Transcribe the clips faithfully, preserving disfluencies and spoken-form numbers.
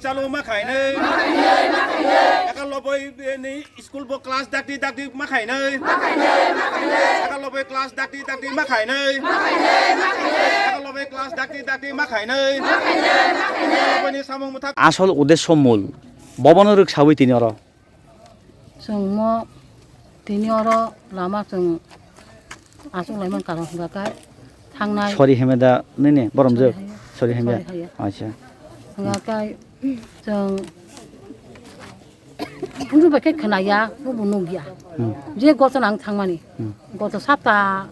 Chalo ma khainai. Eka loboi ni school bo class dakti dakti ma khainai. Eka loboi class dakti dakti ma khainai. Eka loboi class dakti dakti ma khainai. Loboi ni samung muthak. Asol uddesho mul. Bobono rwksawi tini oro. Chwng mo tini oro lama chwng achuk lai man karon hwnkha khe thangnai. Sori heme da nini boromjwk? Sori haya. Sori heme. Sori haya. Acha. Hwnkha khe chwng phunju bai khe khwnaya, bubo nukya. Hmm. Je gochona ang thangmani. Hmm. Goto sapta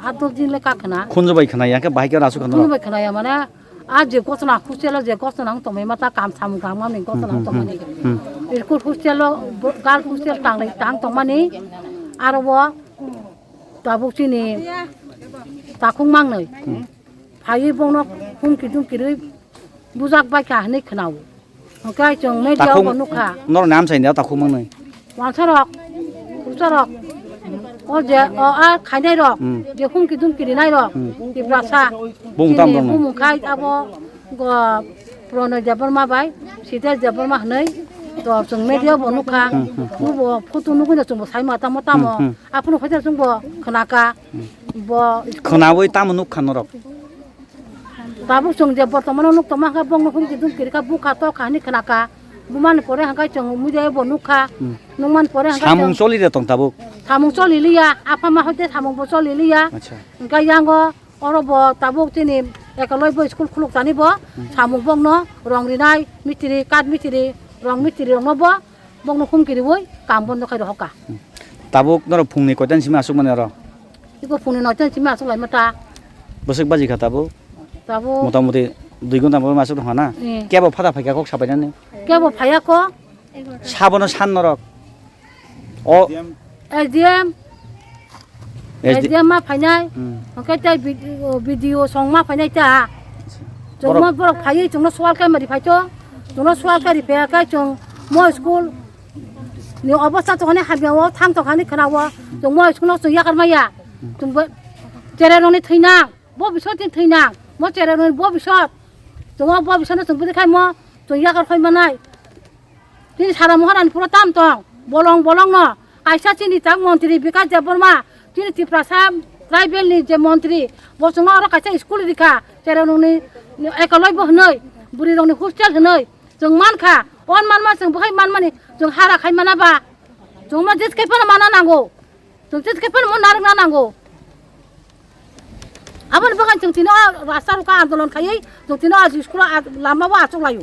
aat dos din le kakhwna. Khunju bai khwnaya khe bahai khe asuk khwnaya. Khunju bai khwnaya mane, a je gochona hostel o je gochona ang tongmani mata kam samung kam mani gochona ang tongmani. Hmm, hmm, hmm. School hostel o bo-, girl hostel tanglai tang tongmani. Aro bo tabuk chini takhuk mangnwi. Hmm. Phaiwi bono humki dumki rwi bujak baikha hinwi khwnao. Hwnkhe chwng media o bo nukha. Norok ni amchaini o takhuk mangnwi. Wansarok, khurusarok, o je, o a khainairok, hmm, je humki dumki rinairok, hmm, Tiprasa. Bumung tam chini dong? Bumung khai abo go Pranay Debbarma bai, Sitesh Debbarma hinwi, to chwng media o bo nukha. Hmm, hmm. Bo photo nugwino chwngbo saima tamo tamo. Hmm, hmm. Aphuru phaikhe chwngbo khwnakha. Hmm. Bo khwnawi tamo nukha norok? Tabuk chwng je bortomano nuk tongma khe bongno humki dumki rikha, bukha tokha hinwi khwnakha. Bumani pore hwnkhe chwng media o bo nukha. Hmm. Nukmani pore hwnkhe samung chwng choli de tong tabuk? Samung choli liya, apha ma hoite samung bo choli liya. Acha. Hwnkhe yango oro bo tabuk chini ekoloi bo school khuluk tani bo, hmm, samung bongno rong rinai, mistiri, kath mistiri, rong mistiri rokno bo, bongno humki riwi kam bondo khai rohorkha. Hmm. Tabuk norok phungni koitan simi asuk mani oro? Iko phungni noitan simi asuk laima ta. Bwswk baji kha tabuk? Tabuk. Motamuti dui ghonta bo asuk tongkha na? Eh. Kebo phada phaikha kok sabainani? Kebo phaiya ko. Sabono san norok. O S D M. S D M. S D M ma phainai. Hmm. Hwnkhe tei B D O, B D O song ma phainai ta. Chwng borok mo borok phaiwi chwngno swal khe mari phaito. Chwngno swal khe ri phaiya khe chwng mo school ni obostha tongani hamya o thang tongkhani khwnao. Chwng mo school no chwng yakar maya. Chwng bo cherai rokni thwinang. Bo bisot ni thwinang. Mo cherai rokni bo bisot. Chwng o bo bisot no chwng bwdwi khai mo chwng yakar phai manai. Chini sara Maharani pura tam tong, bolong bolong no, kaisa chini tak montri Bikash Debbarma, chini Tiprasa tribal ni je montri, bo chwngno oro kaisa school rikha, cherai rokni ekoloi bo hinwi, bwrwi rokni hostel hinwi, chwng mankha, on manma chwng bwkhai manmani, chwng hara khai mana ba, chwng ma jis khai phano mana nango, chwng jis khai phano mo narwkna nango. Aboni bagwi chwng tini o rasta rokha andolon khaiwi, chwng tini o school o lama o achuk laio.